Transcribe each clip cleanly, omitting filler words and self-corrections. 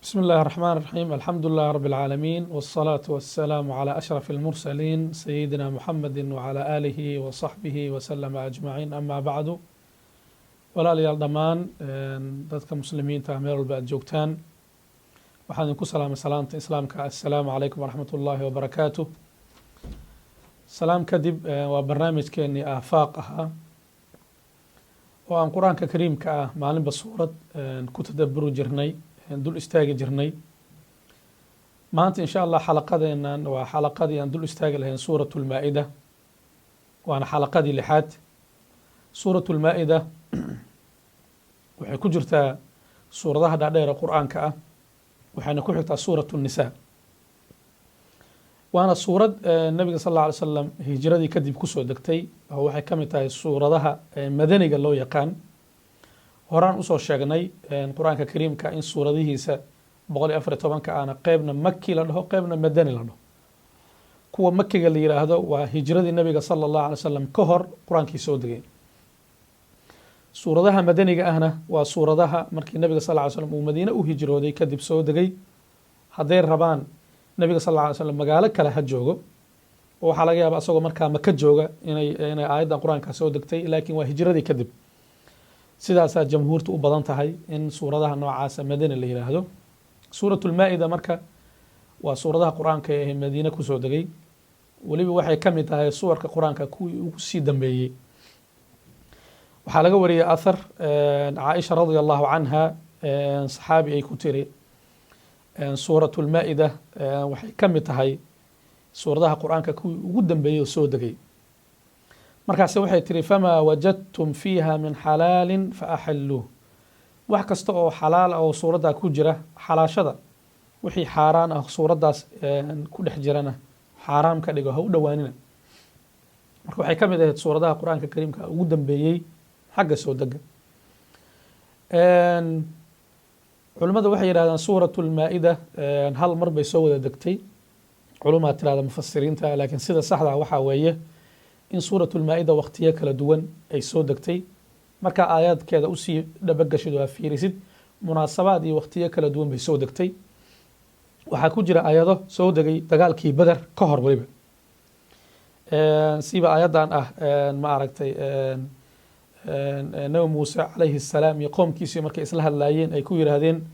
بسم الله الرحمن الرحيم، الحمد لله رب العالمين، والصلاة والسلام على أشرف المرسلين، سيدنا محمد وعلى آله وصحبه وسلم أجمعين، أما بعد. Walaalayaal, dhammaan dadka muslimiinta meel walba aad joogtaan, waxaan idinku salaamay salaamta islaamka: assalaamu calaykum waraxmat ullaahi wabarakaatu. Salaam kadib, waa barnaamijkeenii Aafaaq ahaa oo aan Qur-aanka Kariimka ah maalinba suurad ku tadaburi jirnay, dul istaagi jirnay. Maanta, insha Allah, xalaqadeennan waa xalaqadii aan dul istaagi lahayn Suurat Lmaa-ida, waana xalaqadii lixaad. Suurat Lmaa-ida waxay ku jirtaa suuradaha dhaadheer ee Qur-aanka ah, waxayna ku xigtaa Suurat Nisa, waana suurad Nabiga sal alla alay slam hijradii kadib kusoo degtay, oo waxay ka mid tahay suuradaha madaniga loo yaqaan. Horaan usoo sheegnay Qur-aanka Kariimka in suuradihiisa 114-ka aana qeybna maki la dhaho, qeybna madani la dhaho. Kuwa makiga la yiraahdo waa hijradii Nabiga sala allahu alay slam ka hor Qur-aankii soo degay. Suuradaha madaniga ahna waa suuradaha markii Nabiga sal ly slam uu Madiine u hijrooday kadib soo degay. Hadday rabaan, Nabiga sal ly slam magaalo kale ha joogo, oo waxaa laga yaaba asagoo markaa Maka jooga inay aayaddan Qur-aanka soo degtay, laakiin waa hijradii kadib. Sidaasaa jamhuurta u badan tahay in suuradaha noocaasa madani la yiraahdo. Suurat Lmaa-ida marka waa suuradaha Qur-aanka ee Madiine kusoo degay, weliba waxay ka mid tahay suwarka Qur-aanka kuwii ugu sii dambeeyey. Waxaa laga wariyey athar Caaisha radia allahu canha, saxaabi ay ku tiri: Suurat Lmaa-ida waxay ka mid tahay suuradaha Qur-aanka kuwii ugu dambeeyey oo soo degay. Markaase waxay tiri: "Famaa wajadtum fiiha min xalaalin faaxiluuh." Wax kasta oo xalaal ah oo suuraddaa ku jira xalaashada, wixii xaaraan ah suuraddaas ku dhex jirana xaaraam ka dhigo, ha u dhowaanina. Marka waxay ka mid ahayd suuradaha Qur-aanka Kariimka ugu dambeeyey xagga soo dega. Culimmada waxay yidhahdaan Suurat Lmaa-ida hal mar bay soo wada degtay, culumaa tirahda mufasiriinta, laakiin sida saxda waxaa weeye in Suurat Lmaa-ida waqtiyo kala duwan ay soo degtay. Markaa aayaadkeeda usii dhabagashid oo aa fiirisid, munaasabaad iyo waqtiyo kala duwan bay soo degtay. Waxaa ku jira aayado soo degay dagaalkii Beder ka hor, weliba siba aayaddan ah, ma aragtay, Nabi Muuse calayhi الsalaam iyo qoomkiisii markay isla hadlaayeen ay ku yidhaahdeen: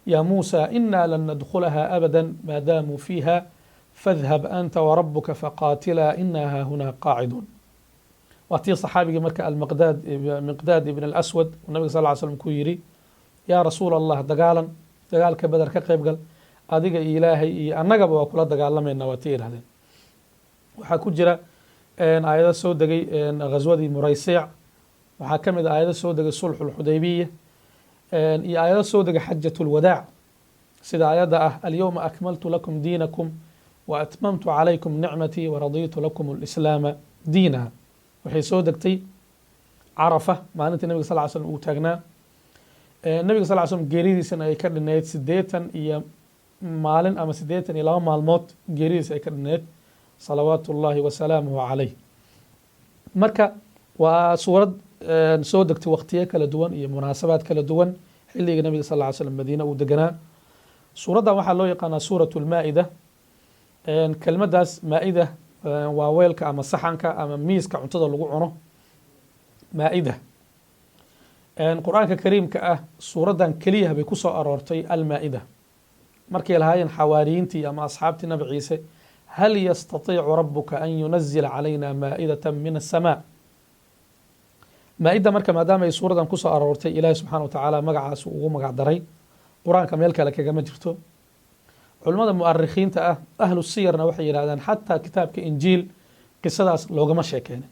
"Yaa Muusa, inaa lan nadkhulaha abada maa daamuu fiiha, fadhab anta warabuka faqaatilaa, inaa haahunaa qaaciduun." Waa tii saxaabigii marka Almaqdaad, Miqdaad ibn Alaswad, uu Nabiga sal ly slam ku yidhi: "Yaa Rasuul Allah, dagaalan, dagaalka Beder ka qayb gal, adiga iyo Ilaahay iyo annagaba waa kula dagaalamayna." Waa tii yidhahdeen. Waxaa ku jira aayado soo degay ghaswadii Muraysiic, waxaa ka mid a aayado soo degay sulxu lxudaybiya, iyo aayado soo degay xajat lwadaac, sida aayadda ah: "Alyowma akmaltu lakum diinakum wa atmamtu calaykum nicmatii waraditu lakum alislaama diina." Waxay soo degtay Carafa maalintii Nabiga sal ly slam uu taagnaa. Nabiga sal ly slam geeridiisana ay ka dhineyd 80 iyo maalin ama 82 maalmood geeridiisa ay ka dhineyd, salawaatu ullahi wasalaamuhu calayh. Marka waa suurad soo degtay waqtiyo kala duwan iyo munaasabaad kala duwan xilliga Nabiga sal ly slam Madiine uu deganaa. Suuraddan waxaa loo yaqaanaa Suurat Lmaa-ida. Kelmaddaas maa-ida waa weelka ama saxanka ama miiska cuntada lagu cuno, maa-ida. Qur-aanka Kariimka ah suuraddan keliya bay ku soo aroortay almaa-ida. Markay lahaayeen xawaariyiintii ama asxaabtii Nabi Ciise: "Hal yastatiicu rabuka an yunazila calayna maa'idata min aلsamaa?" maa-ida marka maadaama ay suuradan kusoo aroortay, Ilaahi subxana wa tacaala magacaas ugu magac daray. Qur-aanka meel kale kagama jirto. Culimmada mu'arikhiinta ah, ahlu siyarna, waxay yidhahdaan xataa kitaabka Injiil qisadaas loogama sheekeynin.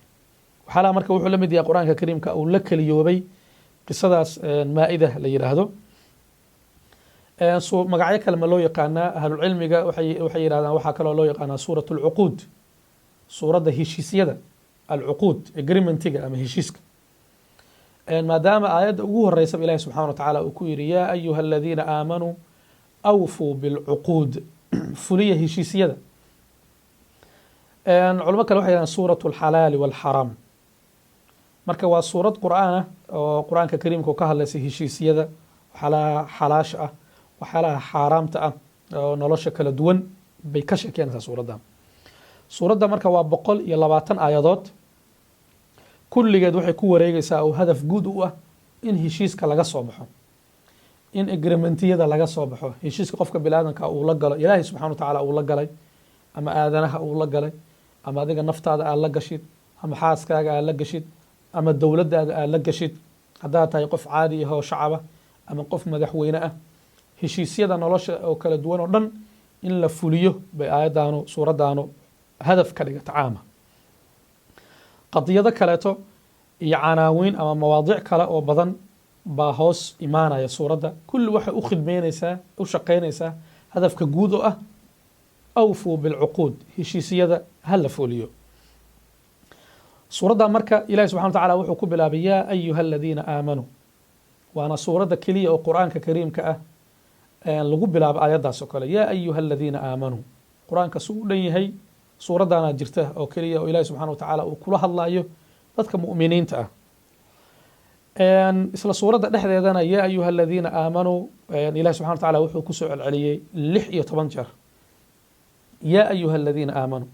Waxaalaha marka wuxuu la mid yahay Qur-aanka Kariimka uu la keliyoobay qisadaas maa-ida la yidhaahdo. Magacyo kale ma loo yaqaanaa? Ahlulcilmiga waxay yidhahdaan waxaa kaloo loo yaqaanaa Suurat Alcuquud, suuradda heshiisyada, alcuquud, agreementiga ama heshiiska, maadaama aayadda ugu horeysaba Ilahi subxana wa tacaala uu ku yidhi: "Yaa ayuha aladiina aamanuu awfuu bilcuquud", fuliya heshiisyada. Culimo kale waxay yidhahdaan Suurat Alxalaali walxaraam. Marka waa suurad Qur'aan ah oo Qur-aanka Kariimka ka hadlaysa heshiisyada, waxyaalaha xalaasha ah, Waxyaalaha xaaraamta ah oo nolosha kala duwan bay ka sheekeynaysaa suuradda. Suuradda marka waa 120 aayadood. Kulligeed waxay ku wareegaysaa oo hadaf guud u ah in heshiiska laga soo baxo, in agreementiyada laga soo baxo, heshiiska qofka biniaadanka uu la galo Ilaahay subxana wa tacaala uu la galay, ama aadanaha uu la galay, ama adiga naftaada aad la gashid, ama xaaskaaga aad la gashid, ama dowladdaada aad la gashid, haddaad tahay qof caadi ah oo shacaba ama qof madaxweyne ah. Heshiisyada nolosha oo kala duwan oo dhan in la fuliyo bay aayaddaanu, suuraddaanu hadaf ka dhigata caama. Qadiyado kaleeto iyo canaawiin ama mawaadiic kale oo badan baa hoos imaanaya suuradda. Kulli waxay u khidmeynaysaa, u shaqeynaysaa hadafka guud oo ah awfuu bilcuquud, heshiisyada ha la fuliyo. Suuradda marka Ilahi subxana wa tacala wuxuu ku bilaabay "yaa ayuha aladiina aamanuu". Waana suuradda keliya oo Qur-aanka Kariimka ah lagu bilaabo aayaddaas oo kale, "yaa ayuha aladiina aamanuu". Qur-aanka su u dhan yahay, suuraddaana jirta oo keliya oo Ilahi subxana wa tacaala uu kula hadlayo dadka mu'miniinta ah. Isla suuradda dhexdeedana "yaa ayuha aladiina aamanuu" Ilahi subxana wa tacala wuxuu kusoo celceliyey 16 jeer "yaa ayuha aladiina aamanuu".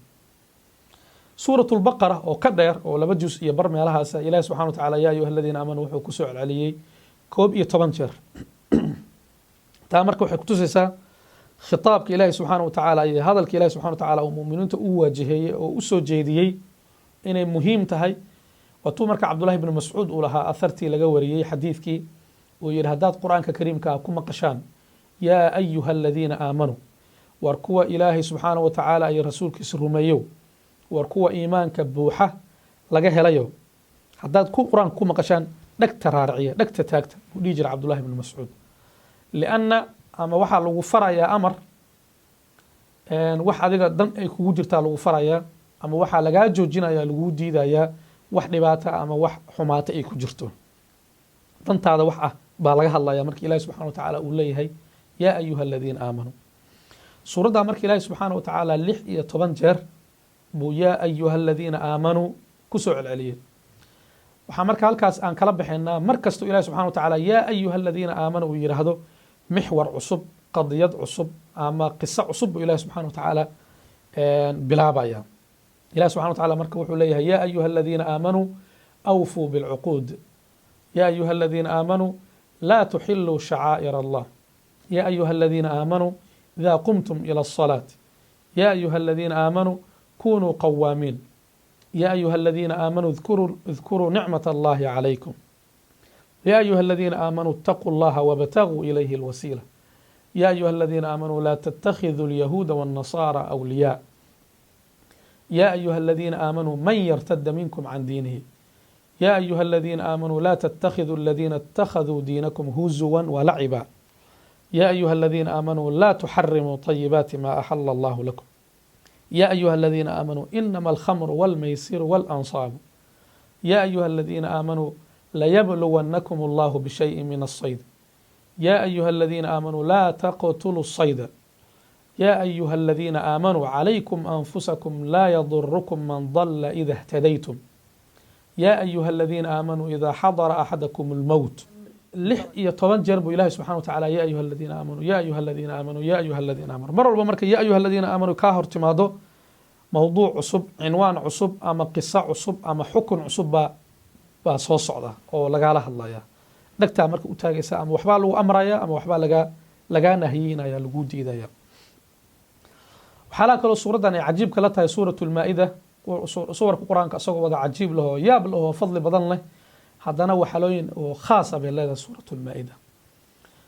Suurat Lbaqara oo ka dheer oo 2 juz iyo bar meelahaasa, Ilahi subxana wa tacala "yaa ayuha aladiina aamanuu" wuxuu kusoo celceliyey 11 jeer. Taa marka waxay kutusaysaa khitaabka Ilaahi subxaana wa tacaala iyo hadalka Ilahi subxana wa tacala uu muminiinta u waajiheeyey oo u soo jeediyey inay muhiim tahay. Waatuu marka Cabdullahi bnu Mascuud uu lahaa, athartii laga wariyey, xadiidkii uu yihi: "Haddaad Qur-aanka Kariimkaa ku maqashaan 'yaa ayuha aladiina aamanuu', war kuwa Ilaahay subxaana wa tacaala iyo rasuulkiisa rumeeyow, war kuwa iimaanka buuxa laga helayo, haddaad ku Qur-aanka ku maqashaan, dhegta raariciya, dhegta taagta," buu dhihi jira Cabdullahi bnu Mascuud. Lianna ama waxaa lagu farayaa amar, wax adiga dan ay kugu jirtaa lagu farayaa, ama waxaa lagaa joojinaya, laguu diidayaa wax dhibaata ama wax xumaata ay ku jirto. Dantaada wax ah baa laga hadlaya marka Ilahi subxana wa tacaala uu leeyahay "yaa ayuha aladiina aamanuu". Suuraddaa marka Ilaahi subxaana wa tacaala 16 jeer buu "yaa ayuha aladiina aamanuu" kusoo celceliyey. Waxaa marka halkaas aan kala baxaynaa, mar kastoo Ilahi subxana wa tacaala "yaa ayuha aladiina aamanuu" uu yidhaahdo, mixwar cusub, qadiyad cusub ama qiso cusub buu Ilahi subxana wa tacaala bilaabaya. Ilahi subxana wa tacala marka wuxuu leeyahay: "Ya ayuha aladiina aamanuu awfuu bilcuquud, ya ayuha aladiina aamanuu laa tuxiluu shacaa'ir Allah, ya ayuha aladiina aamanuu ida qumtum ila الصalaat, ya ayuha aladiina aamanuu kunuu qawaamiin, ya ayuha aladiina aamanuu اdkuruu nicmaة allahi calaykum, ya ayuha aladiina aamanuu اtaquu اllaha wاbtaguu ilayhi اlwasiila, ya ayuha aladiina aamanuu laa تتkhiduu الyahuuda والnasaara أwliyaa, ya ayuha aladiina aamanuu man yartada minkum can diinihi, ya ayuha aladiina aamanuu laa تتkhiduu aladiina اtakhaduu diinakum huzuwa walaciba, ya ayuha aladiina aamanuu laa tuxarimuu طayibaati ma axala allahu lakum, ya ayuha aladiina aamanuu inama alkhamru wاlmaysiru wاlansaabu, ya ayuha aladiina aamanuu layabluwannakum allahu bishayi min الصayd, ya ayuha aladiina aamanuu laa taqtuluu الصayda, ya ayuha aladiina aamanuu calaykum anfusakum laa yadurukum man dala ida اhtadaytum, ya ayuha aladiina aamanuu ida xadara axadakum اlmowt". 16 jeer buu Ilahi subxana wa tacala "ya ayuha aladiina aamanuu, ya ayuha aladiina aamanuu, ya ayuha aladiina aamanuu". Mar walba marka "ya ayuha aladiina aamanuu" kaa hor timaado, mowduuc cusub, cinwaan cusub ama qiso cusub ama xukun cusub baa soo socda oo lagaala hadlaya. Dhegtaa marka u taagaysa, ama waxbaa lagu amraya ama waxbaa lagaa nahyinaya, laguu diidaya. Waxyaalaha kaloo suuraddan ay cajiibka la tahay Suurat Lmaa-ida, suwarka Qur-aanka isagoo wada cajiib leh oo yaab leh oo fadli badan leh, haddana waxalooyin oo khaasa bay leedahay Suurat Lmaa-ida.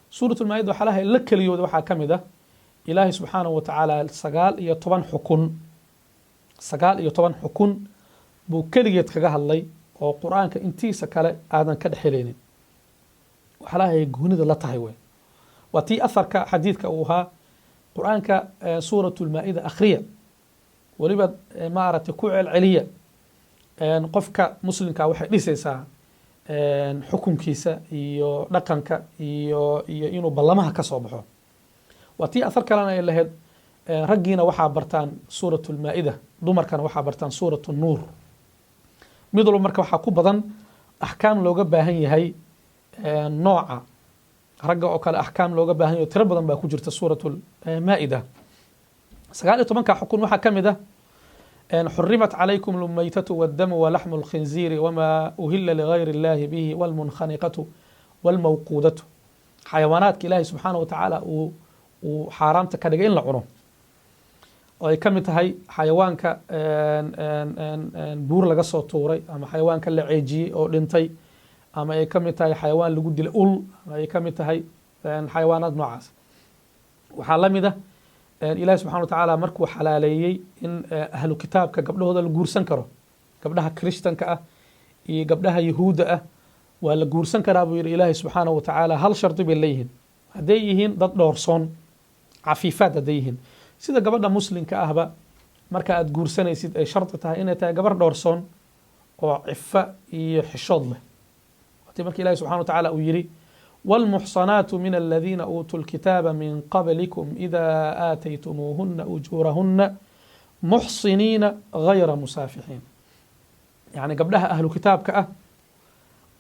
Suurat Lmaa-ida waxyaalaha la keliyooda waxaa ka mid ah Ilaahay subxaanahu wa tacaala 19 xukun, 19 xukun buu keligeed kaga hadlay oo Qur-aanka intiisa kale aadan ka dhex helaynin. Waxyaalaha ay goonida la tahay wey waa tii atharka xadiidka uu ahaa: "Qur-aanka Suurat Lmaa-ida akhriya, weliba maaragtay ku celceliya. Qofka muslimka waxay dhisaysaa xukunkiisa iyo dhaqanka iyo inuu ballamaha ka soo baxo." Waa tii athar kalena ay lahayd: "Raggiina waxaa bartaan Suurat Lmaa-ida, dumarkana waxaa bartaan Suurat Nuur." Mid walba marka waxaa ku badan axkaam looga baahan yahay nooca Ragga oo kale axkaam looga baahan yaho tiro badan baa ku jirta suurat lmaa-ida. 19-ka xukun waxaa ka mid ah: xurimat calaykum lmaytatu wاddamu walaxmu اlkhinziiri wma uhila ligayr اllahi bihi wاlmunkhaniqatu wاlmawquudatu. Xayawaanaadka Ilaahay subxaana wa tacaala uu xaaraamta ka dhigay in la cuno, oo ay ka mid tahay xayawaanka buur laga soo tuuray, ama xayawaanka la ceejiyey oo dhintay, ama ay ka mid tahay xayawaan lagu dilay ul, ama ay ka mid tahay xayawaanaad noocaas. Waxaa la mid ah Ilahi subxana wa tacaala markuu xalaaleeyey in ahlu kitaabka gabdhahooda la guursan karo. Gabdhaha Krishtanka ah iyo gabdhaha Yahuudda ah waa la guursan karaa, buu yihi Ilaahi subxaanahu wa tacaala. Hal shardi bay leeyihiin: hadday yihiin dad dhoorsoon, cafiifaad hadday yihiin, sida gabadha muslimka ahba marka aad guursanaysid ay shardi tahay inay tahay gabar dhoorsoon oo cifa iyo xishood leh. Waati marka Ilahi subxana wa tacaala uu yihi: wاlmuxصanaatu min aladiina uutuu اlkitaaba min qablikum ida aataytumuuhuna ujuurahuna muxsiniina gayra musaafixiin. Yani gabdhaha ahlu kitaabka ah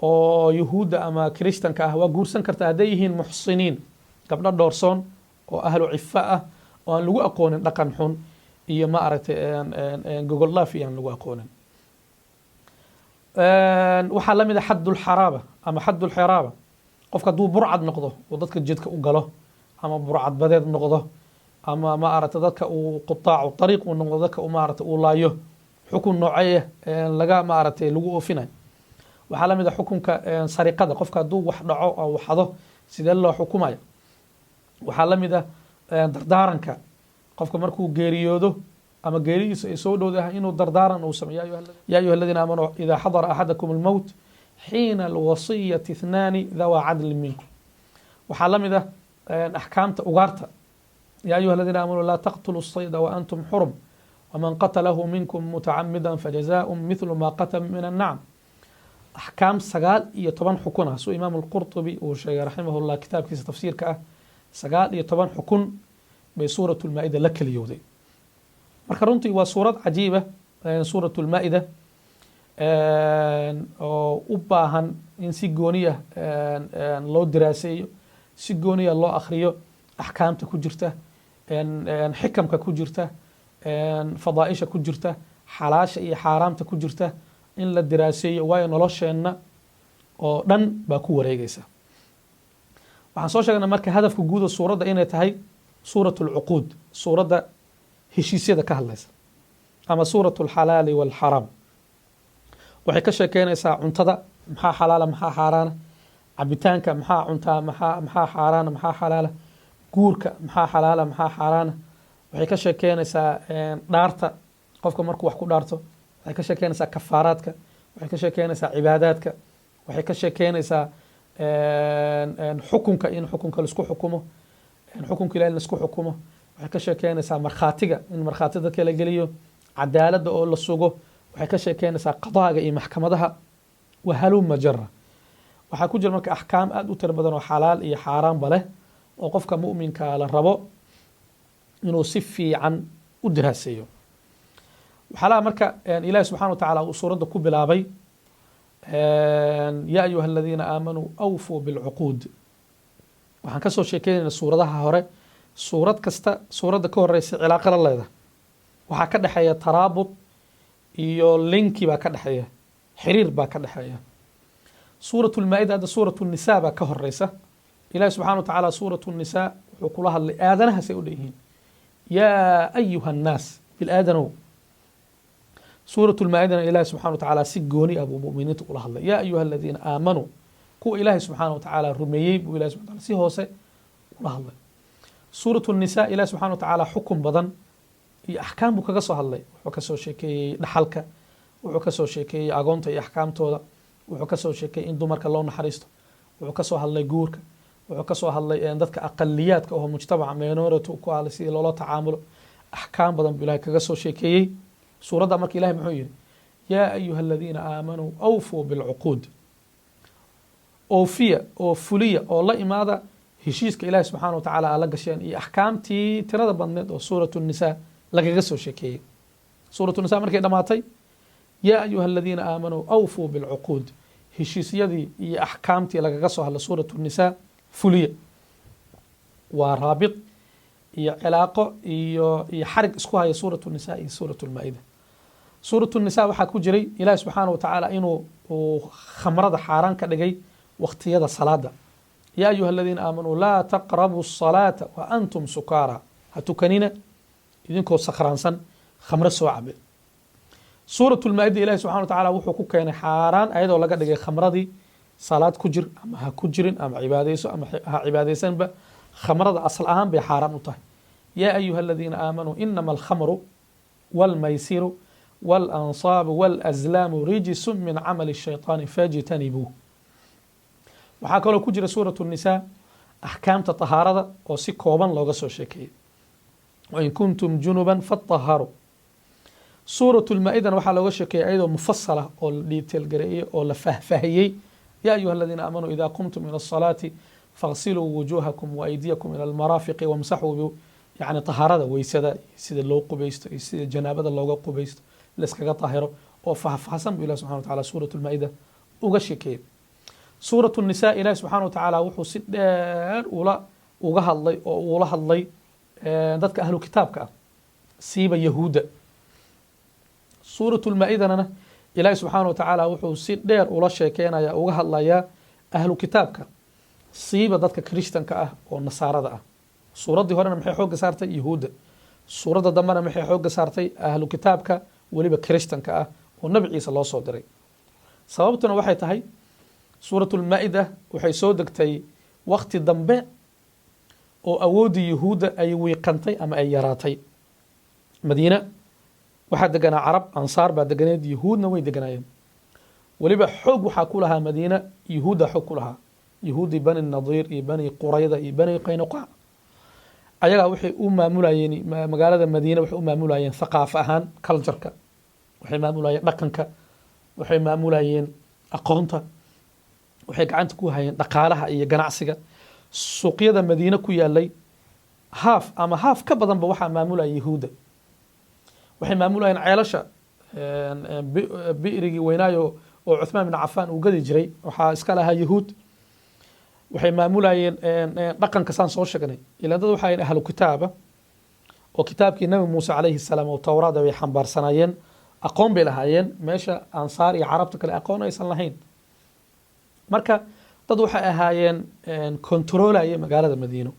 oo Yuhuudda ama Kiristanka ah waa guursan kartaa hadday yihiin muxsiniin, gabdho dhoorsoon oo ahlu cifa ah oo aan lagu aqoonin dhaqan xun iyo, ma aragtay, gogol dhaaf iyo aan lagu aqoonin. Waxaa la mid a xadd ulxaraaba ama xadd ulxiraaba. Qofka hadduu burcad noqdo oo dadka jidka u galo, ama burcad badeed noqdo, ama, ma aragtay, dadka uu qutaacu ariiq uu noqdo, dadka uu, maaragtay, uu laayo, xukun noocee laga, ma aragtay, lagu oofinayo? Waxaa la mid a xukunka sariqada. Qofka hadduu wax dhaco oo waxado, sidee loo xukumaya? Waxaa la mid ah dardaaranka. Qofka markuu geeriyoodo ama geeridiisu ay soo dhowdahay inuu dardaaran uu sameyo: ya ayuha aladiina aamanuu ida xadara axadakum almowt xiina alwasiyati ithnaani dawaa cadlin minkum. Waxaa la mid ah axkaamta ugaarta: ya ayuha aladiina aamanuu laa taqtuluu الصayda waantum xurum waman qatalahu minkum mutacamida fajazaء mithlu ma qatala min annacam. Axkaam 19 xukun ah, suu Imaam Alqurطubi uu sheegay raximah llah kitaabkiisa tafsiirka ah, 19 xukun bay suurat lmaa-ida la keliyowday. Marka runtii waa suurad cajiiba suurat lmaa-ida, oo u baahan in si gooniya loo diraaseeyo, si gooniya loo akhriyo, axkaamta ku jirta, xikamka ku jirta, fadaaisha ku jirta, xalaasha iyo xaaraamta ku jirta in la diraaseeyo, waayo nolosheenna oo dhan baa ku wareegeysa. Waxaan soo sheegnay marka hadafka guuda suuradda inay tahay suurat alcuquud, suuradda heshiisyada ka hadlaysa, ama suurat alxalaali walxaraam. Waxay ka sheekeynaysaa cuntada, maxaa xalaala, maxaa xaaraana; cabitaanka, maxaa cuntaa, maxaa xaaraana, maxaa xalaala; guurka, maxaa xalaala, maxaa xaaraana. Waxay ka sheekeynaysaa dhaarta, qofka markuu wax ku dhaarto. Waxay ka sheekeynaysaa kafaaraadka. Waxay ka sheekeynaysaa cibaadaadka. Waxay ka sheekeynaysaa xukunka, in xukunka laisku xukumo, xukunka Ilahi laisku xukumo. Waxay ka sheekeynaysaa markhaatiga, in markhaati dadka la geliyo, cadaaladda oo la sugo. Waxay ka sheekeynaysaa qadaaga iyo maxkamadaha wahaluma jara. Waxaa ku jira marka axkaam aada u tiro badan oo xalaal iyo xaaraanba leh, oo qofka mu'minka la rabo inuu si fiican u diraaseeyo. Waxaalaha marka Ilahi subxana wa tacaala uu suuradda ku bilaabay: ya ayuha aladiina aamanuu awfuu bilcuquud. Waxaan kasoo sheekeynayna suuradaha hore, suurad kasta suuradda ka horeysa cilaaqa la leedahay. Waxaa ka dhexeeya taraabud iyo linki baa ka dhexeeya, xiriir baa ka dhexeeya. Suurat lmaa-ida, hadda suurat nisa baa ka horeysa. Ilahi subxana wa tacaala suurat nisa wuxuu kula hadlay aadanahaasay u dhan yihiin: yaa ayuha annaas, bil-aadanow. Suurat lmaa-idana Ilahi subxana wa tacaala si gooni ah buu muminiinta ula hadlay: ya ayuha aladiina aamanuu. Kuwa Ilaahi subxaana wa tacaala rumeeyey buu Ilahi subxana wataala si hoose ula hadlay. Suurat nisa Ilahi subxana wa tacaala xukun badan iyo axkaam buu kaga soo hadlay. Wuxuu kasoo sheekeeyey dhaxalka, wuxuu kasoo sheekeeyey agoonta iyo axkaamtooda, wuxuu kasoo sheekeeyey in dumarka loo naxariisto, wuxuu kasoo hadlay guurka, wuxuu kasoo hadlay dadka aqaliyaadka oo mujtamaca minority ku ah sidii loola tacaamulo. Axkaam badan buu Ilahay kaga soo sheekeeyey suuradda. Marka Ilahay muxuu yihi? Yaa ayuha aladiina aamanuu awfuu bilcuquud. Oofiya oo fuliya oo la imaada heshiiska Ilahi subxaana wa tacaala aa la gasheen iyo axkaamtii tirada badneed oo suurat nisa lagaga soo sheekeeyey. Suurat nisa markay dhamaatay, yaa ayuha aladiina aamanuu awfuu bilcuquud, heshiisyadii iyo axkaamtii lagaga soo hadlay suurat nisa. Fuliya waa raabit iyo cilaaqo iyo xarig isku haya Suurat Nisa iyo Suurat Lmaa-ida. Suurat Nisa waxaa ku jiray Ilahi subxaana wa tacaala inuu uu khamrada xaaraan ka dhigay waqtiyada salaada. يا أيها الذين آمنوا لا تقربوا الصلاة وأنتم سكارى, ha tukanina idinkoo sakhraansan, khamro soo cabe. Suurat Lmaa-ida Ilahi subxana wa tacala wuxuu ku keenay xaaraan ayadoo laga dhigay khamradii, salaad ku jir ama ha ku jirin, ama cibaadayso ama ha cibaadaysanba, khamrada asal ahaan bay xaaraan u tahay. يا أيها الذين آمنوا إنما الخمر والميسر والأنصاب والأزلام رجس من عمل الشيطان فاجتنبوه. Waxaa kaloo ku jira Suurat Nisa axkaamta tahaarada oo si kooban looga soo sheekeeyey, وإن كنتم جنبا فاطهروا. Suurat Lmaa-idana waxaa looga sheekeeyey ayadoo mufasala oo la detail gareeyey oo la fahfahiyey. يا أيها الذين آمنوا إذا قمتم إلى الصلاة فاغسلوا وجوهكم وأيديكم إلى المرافق وامسحوا, yani tahaarada, weysada sida loo qubaysto iyo sida janaabada looga qubaysto, layskaga tahiro oo faahfaahsan buu Ilah subxana wa tacala Suurat Lmaa-ida uga sheekeeyey. Suurat Nisa Ilahi subxana wa tacaala wuxuu si dheer ula uga hadlay oo uula hadlay dadka ahlu kitaabka ah, siiba Yahuudda. Suurat Lmaa-idanana Ilaahi subxaana wa tacaala wuxuu si dheer ula sheekeynaya, uga hadlayaa ahlu kitaabka, siiba dadka Krishtanka ah oo Nasaarada ah. Suuraddii horena maxay xoogga saartay? Yahuudda. Suuradda dambena maxay xoogga saartay? Ahlu kitaabka, weliba Krishtanka ah oo Nabi Ciise loo soo diray. Sababtuna waxay tahay Suurat Lmaa-ida waxay soo degtay wakti dambe oo awooddii Yahuudda ay wiiqantay ama ay yaraatay. Madiina waxaa deganaa Carab, Ansaar baa deganeed, Yahuudna way deganaayeen. Weliba xoog waxaa ku lahaa Madiina Yahuudda, xoog ku lahaa Yahuuddii Bani Nadiir iyo Bani Qurayda iyo Bani Qaynuqaac. Ayagaa waxay u maamulayeen magaalada Madiina, waxay u maamulayeen thaqaafo ahaan, cultureka waxay maamulayeen, dhaqanka waxay maamulayeen, aqoonta waxay gacanta ku hayeen, dhaqaalaha iyo ganacsiga. Suuqyada Madiine ku yaalay half ama half ka badanba waxaa maamulaya Yahuudda. Waxay maamulayeen ceelasha, bi'rigii weynaayo oo Cuthmaan bin Cafaan uu gadi jiray waxaa iska lahaa Yahuud. Waxay maamulayeen dhaqanka, saan soo sheegnay, ilaan dad waxaa ahlu kitaaba oo kitaabkii Nabi Muuse calayhi salaam oo Towraada bay xambaarsanaayeen. Aqoon bay lahaayeen meesha Ansaar iyo Carabta kale aqoon aysan lahayn. Marka dad waxay ahaayeen controlaya magaalada Madiino.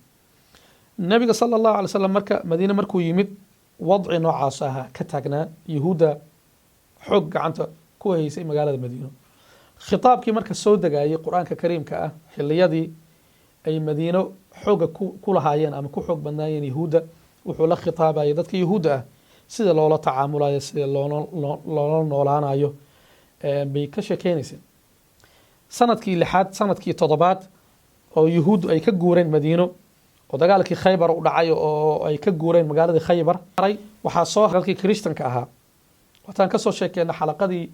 Nabiga sala Allahu alay slam marka Madiine markuu yimid, wadci noocaas ahaa ka taagnaa, Yahuudda xoog gacanta ku haysay magaalada Madiino. Khitaabkii marka soo degayay Qur-aanka Kariimka ah xiliyadii ay Madiino xooga ku lahaayeen ama ku xoog badnaayeen Yahuudda, wuxuu la khitaabayay dadka Yahuudda ah, sida loola tacaamulayo, sida loola noolaanayo bay ka sheekeynayseen. Sanadkii lixaad, sanadkii toddobaad oo Yahuuddu ay ka guureen Madiino oo dagaalkii Khaybar u dhacay oo ay ka guureen magaaladii Khaybar, waxaa soo dadkii Krishtanka ahaa. Waataan kasoo sheekeyna xalaqadii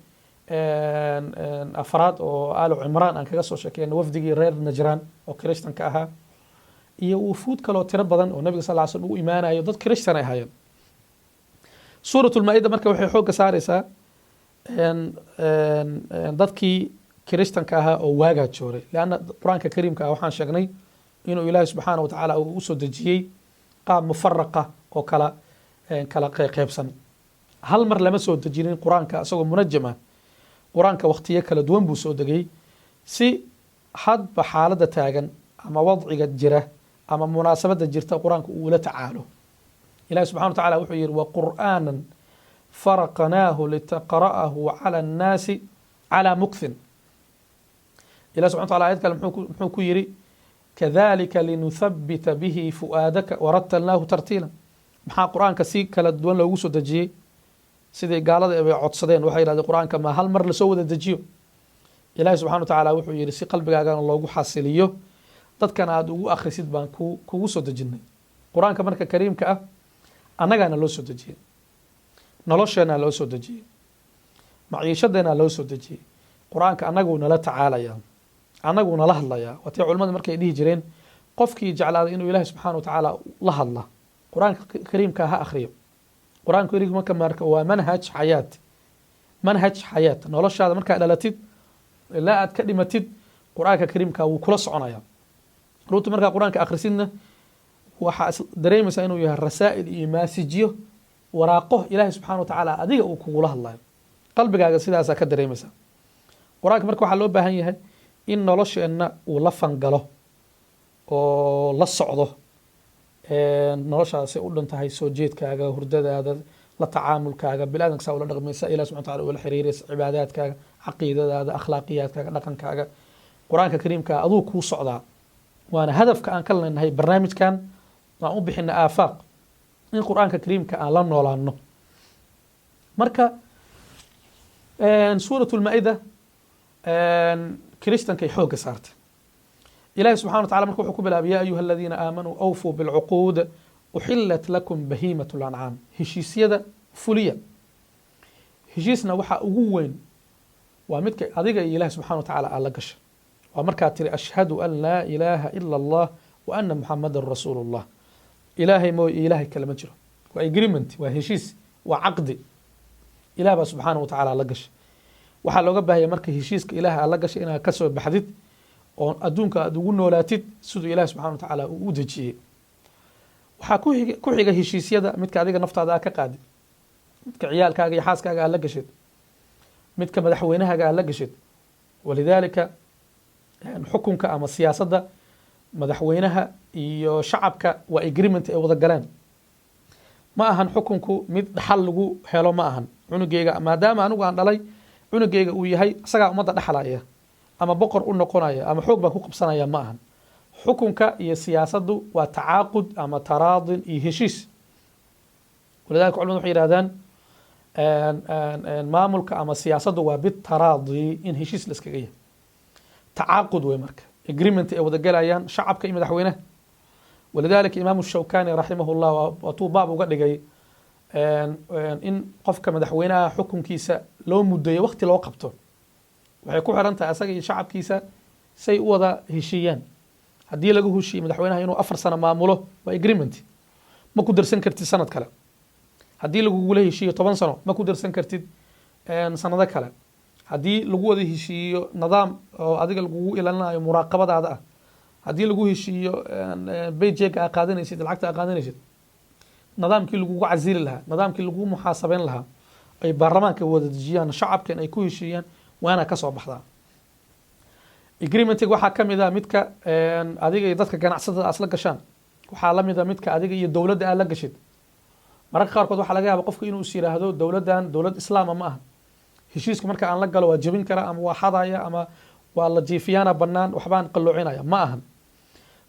afraad oo Aalu Cimraan aan kaga soo sheekeyna wafdigii reer Najraan oo Krishtanka ahaa iyo wufuud kaloo tiro badan oo Nabiga sal ly slm u imaanayo, dad Krishtan ay ahaayeen. Suurat Lmaa-ida marka waxay xoogga saareysaa dadkii Krishtanka ahaa oo waagaa jooray, leanna Qur-aanka Kariimka ah waxaan sheegnay inuu Ilaahi subxaana wa tacaala uu usoo dejiyey qaab mufaraqa oo kala qeybsan. Hal mar lama soo dejinin Qur-aanka isagoo munajam ah. Qur-aanka waqtiyo kala duwan buu soo degay, si hadba xaaladda taagan ama wadciga jira ama munaasabadda jirta Qur-aanka uu ula tacaalo. Ilahi subxana wa tacala wuxuu yihi: وقرآنا فرقناه لتقرأه على الناس على مكث. Ilah subxana wa tacala ayad kale muxuu ku yidhi? كذلك لنثبت به فؤادك ورتلناه ترتيلا. Maxaa Qur-aanka si kala duwan loogu soo dejiyey? Sidii gaalada bay codsadeen, waxay yihahdeen: "Qur-aanka ma hal mar lasoo wada dejiyo?" Ilahi subxana wa tacaala wuxuu yihi: "Si qalbigaagana loogu xasiliyo, dadkana aada ugu akhrisid baan kugu soo dejinay." Qur-aanka marka kariimka ah annagaana loo soo dejiyey, nolosheenaa loo soo dejiyey, maciishadeenaa loo soo dejiyey. Qur-aanka annaguu nala tacaalaya, annaguu nala hadlayaa. Waatay culimada markay dhihi jireen: qofkii jeclaaday inuu Ilahi subxana wa tacaala la hadla, Qur-aanka kariimka ha akhriyo. Qur-aanka kariimka marka waa manhaj xayaat, manhaj xayaat. Noloshaada markaad dhalatid ilaa aad ka dhimatid, Qur-aanka kariimka wuu kula soconaya. Runtii markaa Qur-aanka akhrisidna, waxaa dareemaysaa inuu yahay rasaa'il iyo maasijyo, waraaqo Ilaahay subxana wa tacaala adiga uu kugula hadlayo. Qalbigaaga sidaasaa ka dareemaysaa. Qur-aanka marka waxaa loo baahan yahay in nolosheenna uu la fangalo oo la socdo noloshaasay u dhan tahay: soo jeedkaaga, hurdadaada, la tacaamulkaaga, biniadamka saa ula dhaqmaysa, Ilah subxana wataala ula xiriiraysa, cibaadaadkaaga, caqiidadaada, akhlaaqiyaadkaaga, dhaqankaaga. Qur-aanka Kariimka aduu kuu socdaa, waana hadafka aan ka leenahay barnaamijkan aan u bixina Aafaaq, in Qur-aanka Kariimka aan la noolaano. Marka Suurat Lmaa-ida Kiristankay xoogga saartay. Ilahi subxana wa tacala marka wuxuu ku bilaabay: "Ya ayuha aladiina aamanuu awfuu bilcuquud, uxilat lakum bahiimat lancaam." Heshiisyada fuliya. Heshiisna waxaa ugu weyn waa midka adiga iyo Ilahi subxana wa tacala aad la gasha. Waa markaad tiri: "Ashhadu an laa ilaaha ila Allah wa ana Muxamadan rasuulu llah." Ilaahay mooy ilaahay kale ma jiro. Waa agreement, waa heshiis, waa caqdi Ilah baa subxaana wa tacaala la gashay. Waxaa looga baahaya marka heshiiska Ilaah aad la gashay inaad kasoo baxdid oo adduunka aad ugu noolaatid siduu Ilahi subxana wa tacaala uu u dejiyey. Waxaa ku xiga heshiisyada midka adiga naftaada aad ka qaadid, midka ciyaalkaaga iyo xaaskaaga aad la gashid, midka madaxweynahaaga aad la gashid. Walidaalika xukunka ama siyaasadda madaxweynaha iyo shacabka waa agreement ay wada galeen. Ma ahan xukunku mid dhaxal lagu helo. Ma ahan cunugeyga, maadaama anigu aan dhalay, cunugeyga uu yahay isagaa ummadda dhexlaya ama boqor u noqonaya ama xoog baan ku qabsanaya. Ma ahan. Xukunka iyo siyaasaddu waa tacaaqud ama taraadin iyo heshiis. Walidalika culimadu waxay yihahdaan maamulka ama siyaasaddu waa bitaraadi, in heshiis la iskaga yahay, tacaaqud wey. Marka agreement ay wada galayaan shacabka iyo madaxweynaha. Walidalika Imaamu Shawkani raximah llah waatuu baab uga dhigay in qofka madaxweynaha xukunkiisa loo muddeeyo, waqti loo qabto. Waxay ku xiran tahay asaga iyo shacabkiisa say u wada heshiiyaan. Haddii lagu heshiiye madaxweynaha inuu 4 sano maamulo, waa agreement, ma ku darsan kartid sanad kale. Haddii lagugula heshiiyo 10 sano, ma ku darsan kartid sanado kale. Haddii lagu wada heshiiyo nidaam oo adiga lagugu ilaalinayo muraaqabadaada ah, haddii lagu heshiiyo paycheck-ga aa qaadanaysid, lacagta aa qaadanaysid, nidaamkii lagugu casili lahaa, nidaamkii lagugu muxaasabeyn lahaa, ay baarlamaanka wada dejiyaan, shacabkan ay ku heshiiyaan, waana ka soo baxdaa. Agreementiga waxaa ka mid a midka adiga iyo dadka ganacsatada aad la gashaan. Waxaa la mid a midka adiga iyo dowladda aad la gashid. Mararka qaarkood waxaa laga yaaba qofka inuu is yiraahdo: "Dowladdan dowlad Islaama ma aha, heshiiska marka aan la galo waa jebin kara ama waa xadaya ama waa la jiifiyaana bannaan, waxbaan qalloocinaya." Ma ahan.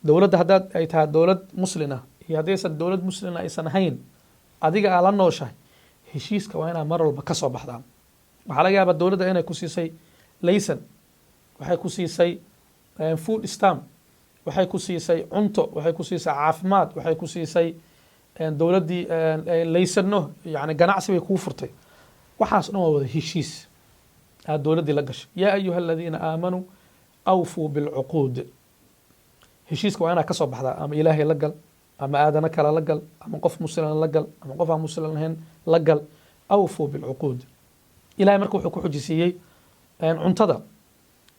Dowladda haddaad ay tahay dowlad muslin ah iyo haddaysan dowlad muslina aysan ahayn, adiga aa la nooshahay, heshiiska waa inaad mar walba ka soo baxdaa. Waxaa laga yaabaa dowladda inay ku siisay laysan, waxay ku siisay food stamp, waxay ku siisay cunto, waxay ku siisay caafimaad, waxay ku siisay dowladdii laysano, yani ganacsi bay kuu furtay. Waxaas dhan waa wada heshiis aad dowladdii la gashay. "Yaa ayuha aladiina aamanuu awfuu bilcuquud." Heshiiska waa inaad ka soo baxdaa. Ama Ilaahay la gal, ama aadano kale la gal, ama qof musliman la gal, ama qof aan muslim ahayn la gal. Awfuu bilcuquud. Ilahay marka wuxuu ku xujisiiyey cuntada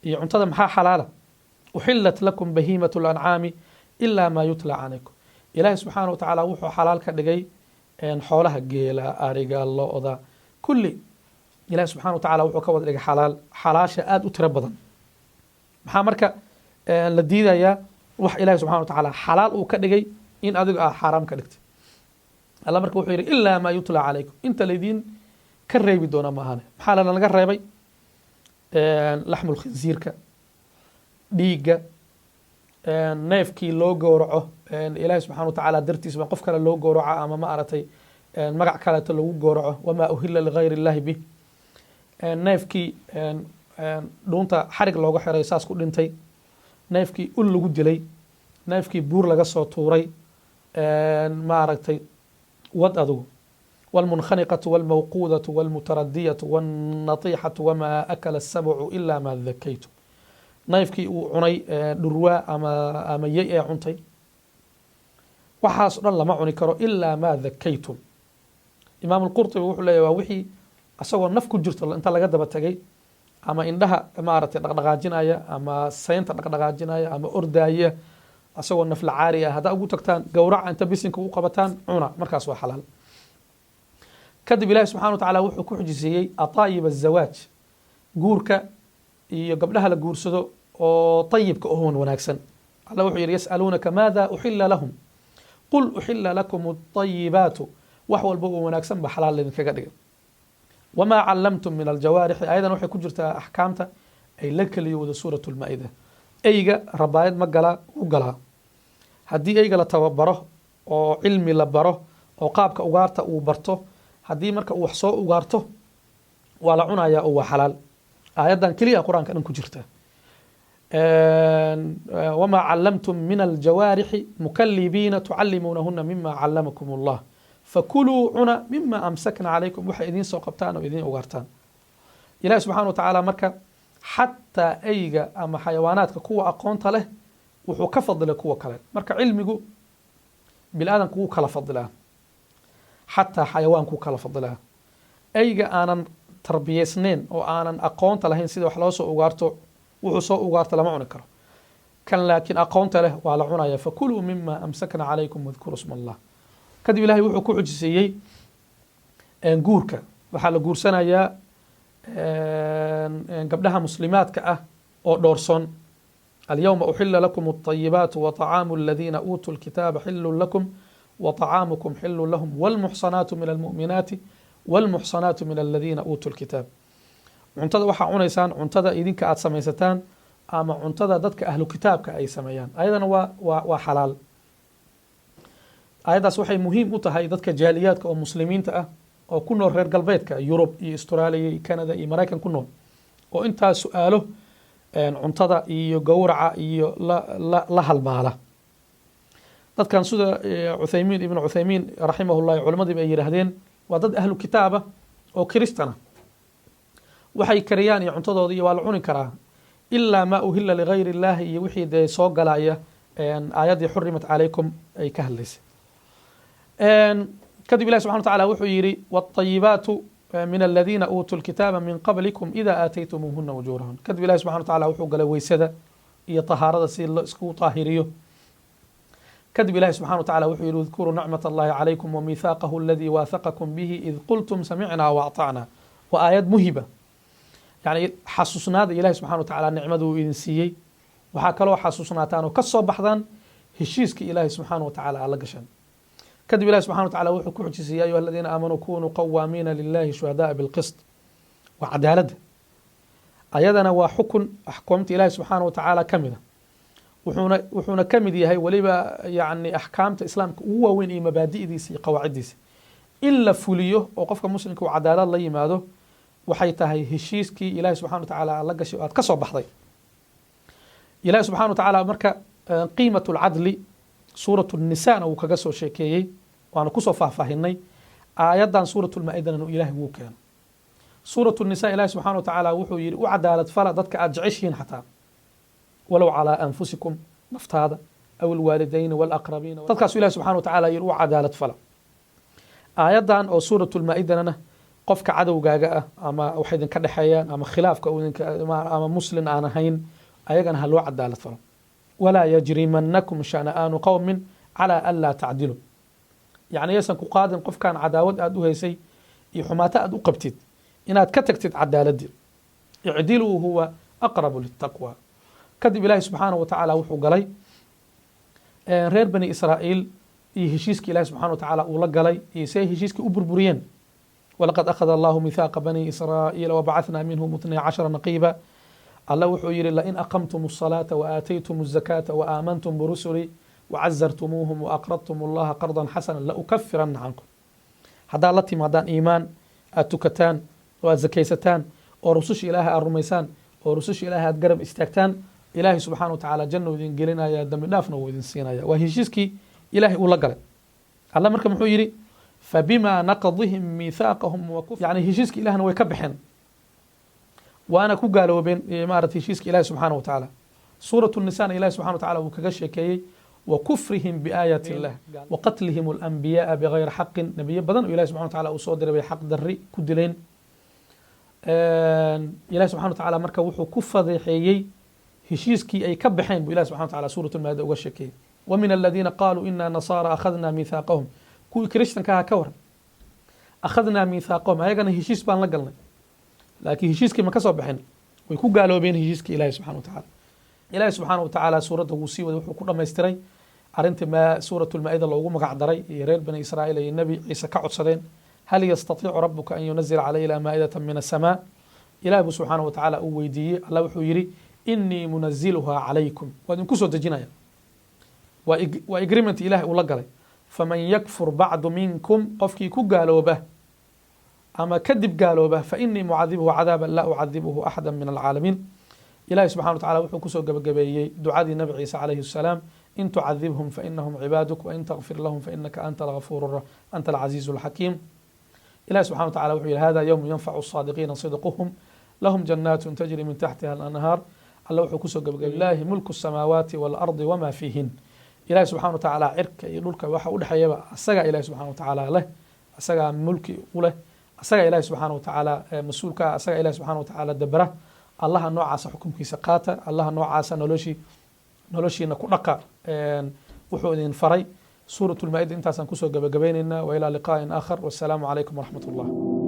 iyo cuntada maxaa xalaala. "Uxilat lakum bahiimat lancaami ilaa maa yutla calaykum." Ilaahay subxaana wa tacaala wuxuu xalaal ka dhigay xoolaha: geela, ariga, lo-da, kulli. Ilahi subxana wa tacala wuxuu ka wada dhigay xalaal, xalaasha aada u tiro badan. Maxaa marka la diidayaa? Wax Ilahi subxana wa tacaala xalaal uu ka dhigay in adigu aad xaaraam ka dhigtay. Alla marka wuxuu yidhi: "Ilaa maa yutla calaykum," inta laydiin ka reebi doona maahane. Maxaa lanaga reebay? Laxmul khinsiirka, dhiigga, neefkii loo gowraco Ilaahi subxana wa tacaala dartiis ba qof kale loo gowraco ama ma aragtay magac kaleeto lagu gowraco, wamaa uhila ligayr illahi bih, neefkii dhuunta xarig looga xiray saas ku dhintay, neefkii ul lagu dilay, neefkii buur laga soo tuuray, maaragtay wad adugu, wاlmunkhaniqaةu wاlmawquudaةu wاlmutaradiyatu wاlnatiixatu wama akala الsabcu ila ma dakaytum, neefkii uu cunay dhurwaa ama yey ee cuntay. Waxaas o dhan lama cuni karo ilaa ma dakaytum. Imaam Alqurطubi wuxuu leeyahy waa wixii asagoo naf ku jirto inta laga daba tegay, ama indhaha maaragtay dhaqdhaqaajinaya, ama seynta dhaqdhaqaajinaya, ama ordaaya. Asagoo nafla caari ah haddaa ugu tagtaan, gowraca, inta bisinka u qabataan cuna, markaas waa xalaal. Kadib Ilahi subxana wa tacaala wuxuu ku xujisiiyey ataayib azawaaj, guurka iyo gabdhaha la guursado oo tayibka ohoon wanaagsan. Alla wuxuu yidhi: "Yas'aluunaka maada uxila lahum, qul uxila lakum alayibaatu." Wax walba oo wanaagsan ba xalaal idinkaga dhigay. "Wamaa callamtum min aljawaarixi", ayadan waxay ku jirtaa axkaamta ay la keliyowda Suurat Lmaa'ida. Eyga rabaayad ma galaa? U galaa. Haddii eyga la tababaro oo cilmi la baro oo qaabka ugaarta uu barto, haddii marka uu wax soo ugaarto, waa la cunayaa oo waa xalaal. Aayaddan keliya Qur-aanka dhan ku jirta: "Wamaa callamtum min aljawaarixi mukalibiina tucallimuunahuna mima callamakum Allah, fakuluu", cuna, "mima amsakna calaykum", waxay idiin soo qabtaan oo idiin ugaartaan. Ilahi subxana wa tacaala marka xataa eyga ama xayawaanaadka kuwa aqoonta leh wuxuu ka fadilay kuwa kale. Marka cilmigu bini aadamku wuu kala fadilaa, xataa xayawaankuu kala fadilaa. Eyga aanan tarbiyeysnayn oo aanan aqoonta lahayn sida wax loo soo ugaarto, wuxuu soo ugaarto lama cuni karo. Kan laakiin aqoonta leh waa la cunaya. "Fakuluu mima amsakna calaykum wadkuruu sma Allah." Kadib Ilahay wuxuu ku xujisiiyey guurka. Waxaa la guursanayaa gabdhaha muslimaadka ah oo dhoorsoon. "Alyawma uxila lakum alطayibaat waطacaamu aladiina uutuu lkitaaba xilun lakum waطacaamukum xilun lahum wاlmuxsanaatu min almu'minaati wاlmuxsanaatu min aladiina uutuu lkitaab. Cuntada waxaa cunaysaan cuntada idinka aad samaysataan ama cuntada dadka ahlu kitaabka ay sameeyaan, ayadana waa xalaal. Ayaddaas waxay muhiim u tahay dadka jaaliyaadka oo muslimiinta ah oo ku nool reer galbeedka, Yurub iyo Australia iyo Canada iyo Maraykan ku nool, oo intaas su-aalo cuntada iyo gowraca iyo la halmaala. Dadkan, sida Cuthaymiin, Ibnu Cuthaymiin raximahullahi, culamadiiba ay yidhaahdeen, waa dad ahlu kitaaba oo Kiristana. Waxay kariyaan iyo cuntadooda iyo waa la cuni karaa, ilaa "maa uhila ligayr illahi" iyo wixii dee soo galaya aayaddii "xurimat calaykum" ay ka hadlaysay. Kadib Ilahi subxana wa tacala wuxuu yidhi: "Wاطayibaatu min aladiina uutuu lkitaaba min qablikum ida aataytumuuhuna ujuurahun." Kadib Ilahi subxana wa tacala wuxuu galay weysada iyo tahaarada, si la isku taahiriyo. Kadib Ilahi subxana wa tacala wuxuu yidhi: "Udkuruu nicmat allahi calaykum wamiithaaqahu aladii waathaqakum bihi id qultum samicna waatacna." Waa aayad muhiba, yani xasuusnaada Ilahi subxana wa tacala nicmadu uu idin siiyey. Waxaa kaloo xasuusnaataan oo ka soo baxdaan heshiiska Ilaahi subxaana wa tacala aad la gashaan. Kadib Ilahi subxana wa tacala wuxuu ku xujisay: "Ya ayuha aladiina aamanuu kunuu qawaamiina lilahi shuhada'a bilqist." Waa cadaaladda, ayadana waa xukun axkaamta Ilahi subxaana wa tacaala ka mida, wuxuuna ka mid yahay weliba yani axkaamta Islaamka ugu waaweyn iyo mabaadi'diisa iyo qawaaciddiisa. In la fuliyo oo qofka muslimka uu cadaalad la yimaado waxay tahay heshiiskii Ilahi subxana wa tacaala aad la gashay oo aad ka soo baxday. Ilahi subxana wa tacaala marka qiimat alcadli Suurat Nisana wuu kaga soo sheekeeyey, waana kusoo faahfaahinay. Aayaddan Suurat Lmaa-idana Ilahi wuu keeno. Suurat Nisa Ilahi subxana wa tacaala wuxuu yihi: u cadaalad fala dadka aad jeceshihiin, xataa "walow calaa anfusikum", naftaada, aw alwaalidayni walaqrabiin. Dadkaasu Ilahi subxana wa tacaala yihi u cadaalad fala. Aayaddan oo Suurat Lmaa-idanana qofka cadowgaaga ah ama wax idinka dhexeeyaan ama khilaafka ama muslin aan ahayn, ayagana ha loo cadaalad falo. "Walaa yajrimanakum shana'aanu qowmin calaa anlaa tacdilu", yacni yaysan ku qaadin qofkan cadaawad aad u haysay iyo xumaato aad u qabtid inaad ka tagtid cadaaladii. "Icdiluu huwa aqrabu litaqwa." Kadib Ilaahi subxaanahu wa tacaala wuxuu galay reer Bani Israa'iil iyo heshiiskii Ilahi subxana wa tacaala uu la galay iyo say heshiiskii u burburiyeen. "Walaqad akhada allahu mithaaqa bani Israa'iila wabacathnaa minhum 12 naqiiba." Alla wuxuu yihi: "Lain aqamtum الصalaata waaataytum الzakaata waaamantum birusulii wacazartumuuhum waaqradtum allaha qardan xasana laukafirana cankum." Haddaad la timaadaan iimaan, aad tukataan oo aad zakaysataan oo rususha Ilaahay aad rumaysaan oo rususha Ilaahay aad garab istaagtaan, Ilaahay subxana wa tacaala janna uu idin gelinaya, dambi dhaafna wuu idin siinaya. Waa heshiiskii Ilaahay uu la galay. Alla marka muxuu yidhi? "Fabima naqdihim miithaaqahum", yani heshiiska Ilahna way ka baxeen, waana ku gaaloobeen maarata heshiiska Ilahi subxaana wa tacaala. Suurat Nisana Ilahi subxana wa tacala wuu kaga sheekeeyey "wakufrihim biaayaati illah waqatlihim alanbiyaaa bigayri xaqin". Nebiyo badan oo Ilahi subxana wa tacala uu soo diray bay xaq darri ku dileen. Ilahi subxana wa tacala marka wuxuu ku fadeexeeyey heshiiskii ay ka baxeen buu Ilahi subxana wa tacala Suurat Lmaa'ida uga sheekeeyey. Wa min aladiina qaaluu inaa nasaara akhadnaa miithaaqahum, kuwii kirishtanka ahaa ka waran, akhadnaa miithaaqahum, ayagana heshiis baan la galnay, laakiin heshiiskii ma ka soo baxin, way ku gaaloobeen heshiiskii Ilahi subxana wa tacaala. Ilahi subxaana wa tacaala suuradda wuu sii waday, wuxuu ku dhamaystiray arrintii ma suurat lmaa-ida loogu magac daray iyo reer Bani Israa'iil ay Nebi Ciise ka codsadeen: hal yastatiicu rabuka an yunazila calayna maa'idata min asamaa? Ilahi buu subxaana wa tacaala uu weydiiyey. Allah wuxuu yidhi: inii munaziluhaa calaykum, waa idinku soo dejinaya. Waa agreement Ilahi uu la galay. Faman yakfur bacdu minkum, qofkii ku gaalooba ama kadib gaalooba, fainii mucadibuhu cadaaban laa ucadibuhu axada min alcaalamiin. Ilahi subxana wa tacala wuxuu kusoo gebagabeeyey ducadii Nabi Ciise calayhi الsalaam: in tucadibhum fainahum cibaaduk, wain takfir lahum fainaka anta algafuur anta alcaziizu alxakiim. Ilahi subxana wa tacala wuxuu yihi: hada yowmu yanfacu الsaadiqiina sidquhum, lahum jannaat tajri min taxtiha alanhaar. Alla wuxuu kusoo gebagabey: lilahi mulku الsamaawaati waalardi wama fiihin. Ilahi subxana wa tacaala cirka iyo dhulka waxa udhexeeyaba asagaa Ilahi subxana wa tacaala leh, asagaa mulki u leh, asagaa Ilahi subxaana wa tacaala mas-uulka ah, asagaa Ilahi subxana wa tacaala dabara. Allaha noocaasa xukumkiisa qaata, Allaha noocaasa noloshiina ku dhaqa wuxuu idin faray. Suurat lmaa-ida intaasaan kusoo gabagabaynaynaa. Wa ilaa liqaa'in aakhar, wassalaamu calaykum waraxmat ullah.